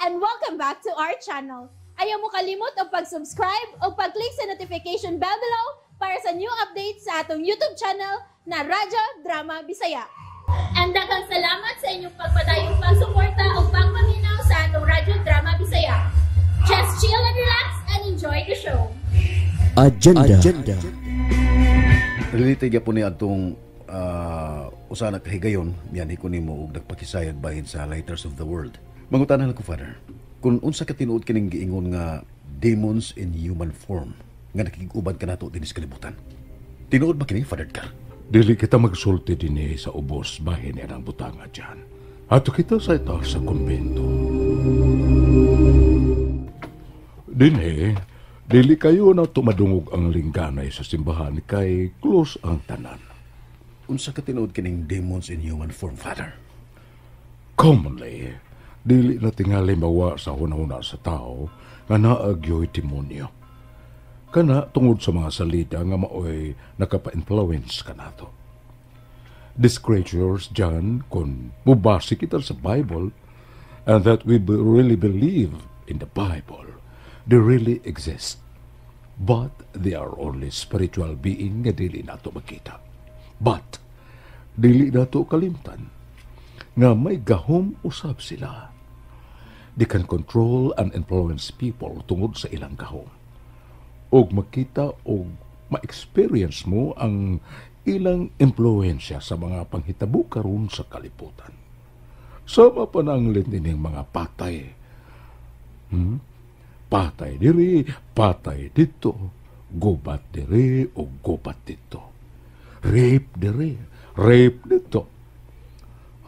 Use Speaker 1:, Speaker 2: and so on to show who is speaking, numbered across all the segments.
Speaker 1: And welcome back to our channel. Ayaw mo kalimot og pag-subscribe o pag-click sa notification bell below para sa new updates sa atong YouTube channel na Radyo Drama Bisaya. And daghang salamat sa inyong pagpadayong pagsuporta o pagpaminaw sa atong Radyo Drama Bisaya. Just chill and relax and enjoy the show.
Speaker 2: Agenda.
Speaker 3: Agenda.
Speaker 4: Relate gyapon ni atong usa na kahigayon mianhi ko nimo og nagpakisayod bahin sa Lighters of the World. Mangutana lang ko, Father, kung unsa ka tinuod kining giingon nga demons in human form nga nakig-uban kanato dinhi sa kalibutan. Tinuod ba kini, Father Edgar?
Speaker 5: Dili kita magsulti dinhi sa ubos bahin ang butanga dyan. Ato kita sa itaas sa kumbento. Dinhi, dili kayo na tumadungog ang lingganay sa simbahan kay close ang tanan.
Speaker 4: Unsa ka tinuod kining demons in human form, Father?
Speaker 5: Commonly, dili na tingali mawa sa hunahuna sa tao nga naagyo'y demonyo. Kana tungod sa mga salida nga maoy nakapa-influence kanato. These creatures dyan, kung mubase kita sa Bible, and that we really believe in the Bible, they really exist. But they are only spiritual being nga dili nato makita. But dili nato kalimtan nga may gahom usab sila. They can control and influence people tungod sa ilang gahom. Og makita og ma-experience mo ang ilang impluwensya sa mga panghitabo karon sa kalibutan. Sama pa na ang litining mga patay. Patay diri, patay dito, gubat diri o gubat dito. Rape diri, rape dito.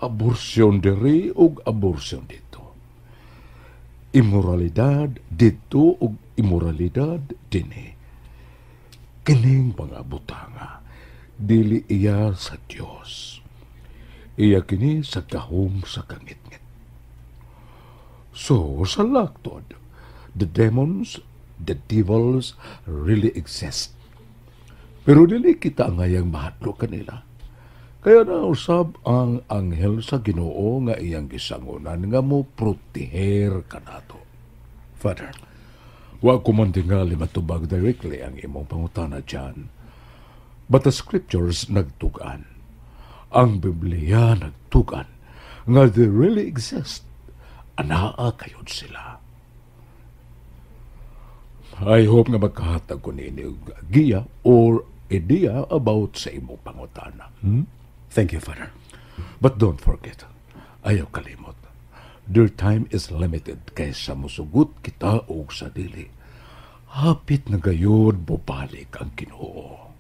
Speaker 5: Aborsyon diri o aborsyon dito. Immoralidad dito o immoralidad dinhi. Kining mga butanga, dili iya sa Dios. Iya kini sa gahom sa kangitngit. So, sa laktod, the demons, the devils really exist. Pero dili kita ngayang mahadlo kanila. Kaya nausab ang anghel sa Ginoo nga iyang gisangunan nga mo proteher kanato.
Speaker 4: Father,
Speaker 5: wa ko man tingali matubag directly ang imong pangutana dyan. But the scriptures nagtugan. Ang Biblia nagtugan nga they really exist. Anaa kayod sila. I hope nga magkahatag ko nini og giya or idea about sa imong pangutana.
Speaker 4: Thank you, Father.
Speaker 5: But don't forget, ayaw kalimot. Their time is limited kaysa musugot kita og sa dili. Hapit na gayod bobalik ang Ginoo.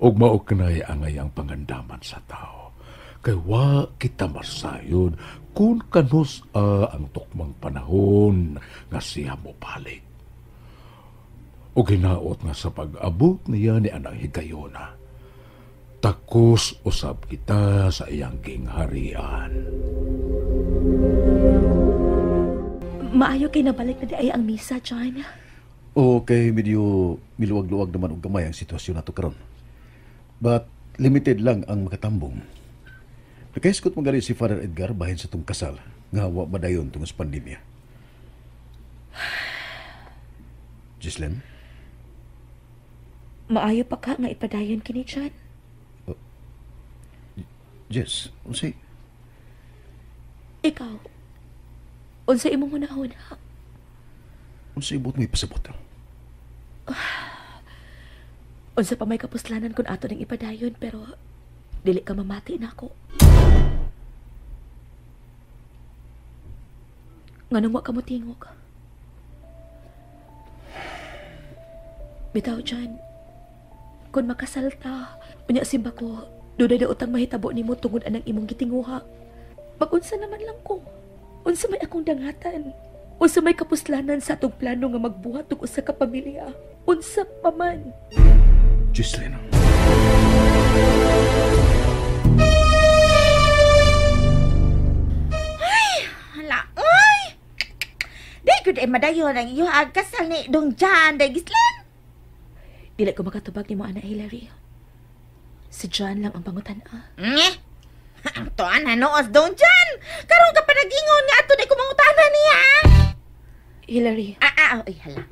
Speaker 5: Og mao kanay ang ayang pangandaman sa tao. Kay wa kita masayod kung kanus ang tukmang panahon nga siya mobalik. Og hinaot nga sa pag-abot niya ni anang higayona. Takos usab kita sa iyang gingharian.
Speaker 6: Maayo kay nabalik na di ay ang misa, John.
Speaker 4: Okay, medyo miluwag-luwag naman og gamay ang sitwasyon nato karon. But limited lang ang makatambong. Nakahiskot man gani si Father Edgar bahin sa tong kasal nga wa madayon tungod sa pandemya. Gislen?
Speaker 6: Maayo pa ka nga ipadayon kini, John.
Speaker 4: Jess, unsay?
Speaker 6: Ikaw, unsay imong hunahuna?
Speaker 4: Unsay buot mo ipasabot?
Speaker 6: Unsa pa may kapuslanan kung ato nang ipadayon, pero dili ka mamati na ako. Nganong wa ka mo tingog? Bitaw, John, kung makasalta, unya simba ko, dunay daotang mahitabo nimo tungod anang imong gitinguha. Magunsa naman lang ko. Unsa may akong dangatan. Unsa may kapuslanan sa atong plano nga magbuhat og usa ka pamilya. Unsa pa man.
Speaker 4: Gislen.
Speaker 7: Ay, hala, oy! Di gud ay madayon ang iyong agkasal ni Dong Jan, day Gislen.
Speaker 6: Dili ko makatubag nimo, Ana Hillary. Si John lang ang pangutan-a.
Speaker 7: Nge? Ang tuan na noos, Dong Jan. Karon ka pa nag-ingon nga ato di ko mangutana niya.
Speaker 6: Hillary.
Speaker 7: Ay, hala.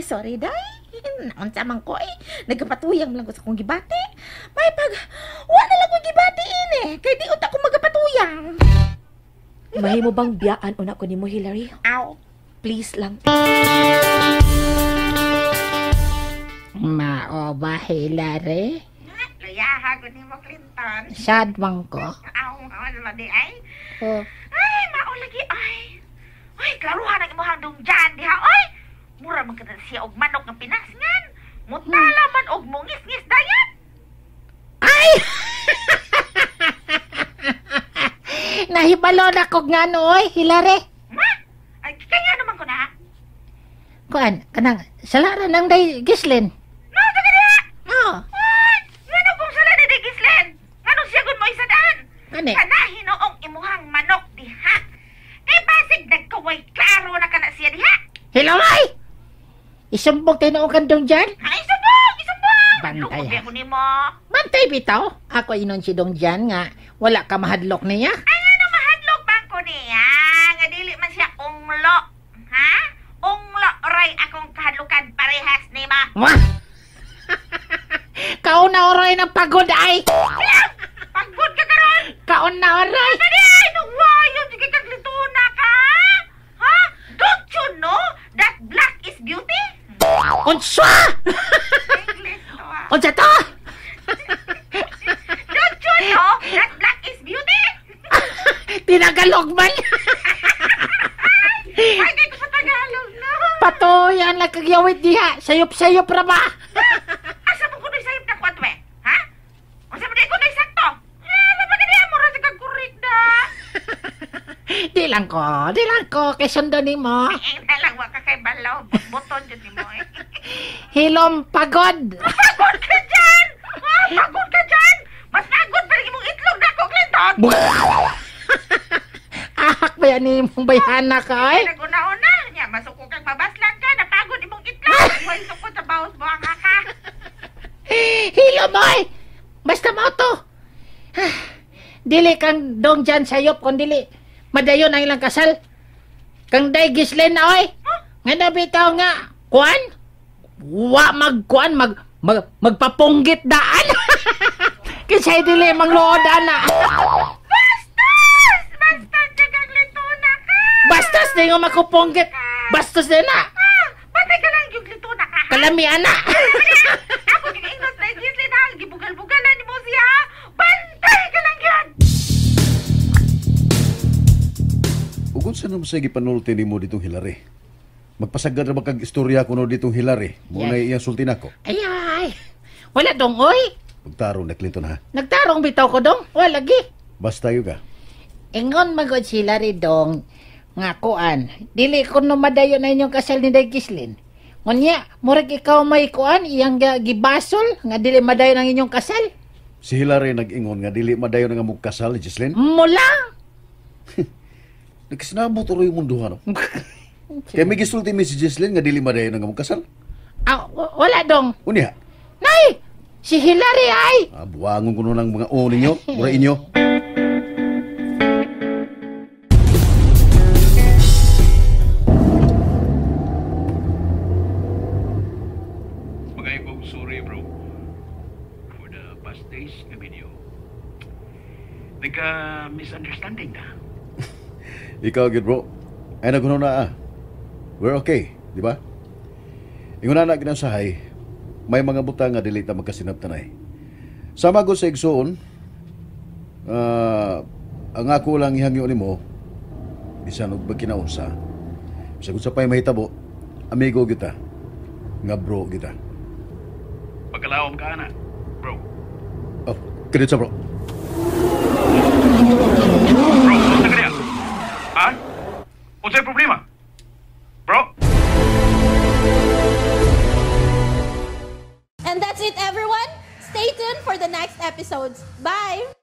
Speaker 7: Sorry, day. Naunsa man ko eh. Nagapatuyang lang ko sa akong gibati. May pag, wala na lang ko gibati ini. Kay di unta ko magapatuyang.
Speaker 6: Mahimo bang biyaan una ko nimo, Hillary?
Speaker 7: Aw.
Speaker 6: Please lang.
Speaker 2: Mao ba, Hillary?
Speaker 7: Layaha ko nimo, Clinton.
Speaker 2: Sad man ko.
Speaker 7: Aw, ano di ay?
Speaker 2: Oh.
Speaker 7: Ay, mao lagi ay. Ay, klaruhan ang imuhang dungjan diha, oy. Mura man kada siya og manok nga pinasngan. Mutala man og mungis-ngis dayan.
Speaker 2: Ay! Nahibalo na kog ngano oy, Hillary.
Speaker 7: Ma? Ay, kaya naman ko na.
Speaker 2: Kuan, kanang salaran ng day Gislin.
Speaker 7: No, sa kanya.
Speaker 2: Oh.
Speaker 7: Ay, ngano kung sala ni day Gislin? Ngano siya gun mo isadaan?
Speaker 2: Kani?
Speaker 7: Kana hinuong imuhang manok diha. Kay basig nagkaway klaro na kana siya diha.
Speaker 2: Hilaway! Isumbong tinuo kang dong dyan?
Speaker 7: Ay, isumbong! Isumbong!
Speaker 2: Bantay.
Speaker 7: Lukog ako nimo.
Speaker 2: Bantay bitaw. Ako inon si dong dyan nga wala ka mahadlok niya.
Speaker 7: Ay, ano mahadlok bang ko niya? Nga dili man siya unglo. Ha? Unglo ray akong kahadlukan parehas nima.
Speaker 2: Wah! Kaon na oray ng pagod ay!
Speaker 7: Pagod ka karon!
Speaker 2: Kaon na oray!
Speaker 7: Pwede ay! Nagwayo! Sige kag lituna ka! Ha? Don't you know that black is beauty?
Speaker 2: Unsa?
Speaker 7: English to ah.
Speaker 2: Unsa to?
Speaker 7: Don't you know that black is beauty?
Speaker 2: Tinagalog man!
Speaker 7: Ay, kay ko sa Tagalog, no?
Speaker 2: Patuyan lang kagyawit diha. Sayop-sayop ra ba?
Speaker 7: Asa mo kuno'y sayop na kuwan, we? Ha? Unsa mo di kuno'y sakto? Eh, ba kaniya mo ra sa kagkurik da?
Speaker 2: Di lang ko. Kay sundo nimo.
Speaker 7: Ay, na lang, wa ka kay balaw. Buton dyan nimo eh.
Speaker 2: Hilom pagod.
Speaker 7: Pagod ka dyan! Ah, pagod ka dyan! Mas pagod pa rin imong itlog na ko, Clinton!
Speaker 2: Ahak ba yan imong bayhana ka ay?
Speaker 7: Naguna-una, niya, masuko kang mabaslan ka, napagod imong itlog. Huwag sukod sa baos mo ang haka.
Speaker 2: Hilom oy! Basta mo to. Dili kang dong dyan sayop kung dili madayon ang ilang kasal. Kang day Gislin na oy. Nga na bitaw nga, kuan? Wa magkuan, magpapunggit daan. Kinsay dili mangluod ana.
Speaker 7: Bastos! Bastos ka kang lituna ka!
Speaker 2: Bastos di nga makupunggit. Bastos din na.
Speaker 7: Ah, patay ka lang yung lituna ka.
Speaker 2: Kalami ana.
Speaker 7: Ako yung ingot na Gislin ha, gibugal-bugalan ni mo siya ha. Bantay ka lang yun!
Speaker 4: Ugod sa naman sa gipanulti nimo ditong Hillary. Magpasagad ra ba kag istorya kuno ditong Hillary? Mo na iyang sulti nako.
Speaker 2: Ay ay. Wala dong oy.
Speaker 4: Pagtarong na Clinton ha.
Speaker 2: Nagtarong bitaw ko dong. Wala lagi.
Speaker 4: Basta yun ka.
Speaker 2: Ingon magod sila rin dong nga kuan. Dili ko no madayon na inyong kasal ni Day Gislin. Ngunya, murag ikaw may kuan iyang gibasol nga dili madayon ang inyong kasal.
Speaker 4: Si Hillary nag-ingon nga dili madayon ang among kasal, Gislin.
Speaker 2: Mula.
Speaker 4: Nagsinabot ro yung mundo ano. Kaya may gisulti mi si Gislin nga dili madayon ang among kasal.
Speaker 2: Ah, wala dong.
Speaker 4: Unya.
Speaker 2: Nay, si Hillary ay.
Speaker 4: Ah, buwangon kuno ng mga o ninyo, mura inyo.
Speaker 3: Magay kong sorry bro for the past days na video. Nagka-misunderstanding na.
Speaker 4: Ikaw gyud bro. Ay naguno na ah. We're okay, di ba? Ingon na ginasahay, may mga butang nga dili ta magkasinabtanay. Sama ko sa igsoon, ang ako lang ihangyo nimo, bisan og pagkinaunsa, bisag unsa pa'y mahitabo, amigo kita, nga bro kita.
Speaker 3: Pagkalawom ka na, bro.
Speaker 4: Oh, kadit sa bro.
Speaker 3: Bro, unsa ka niya? Ha? Unsay problema? Bro?
Speaker 1: And that's it, everyone. Stay tuned for the next episodes. Bye!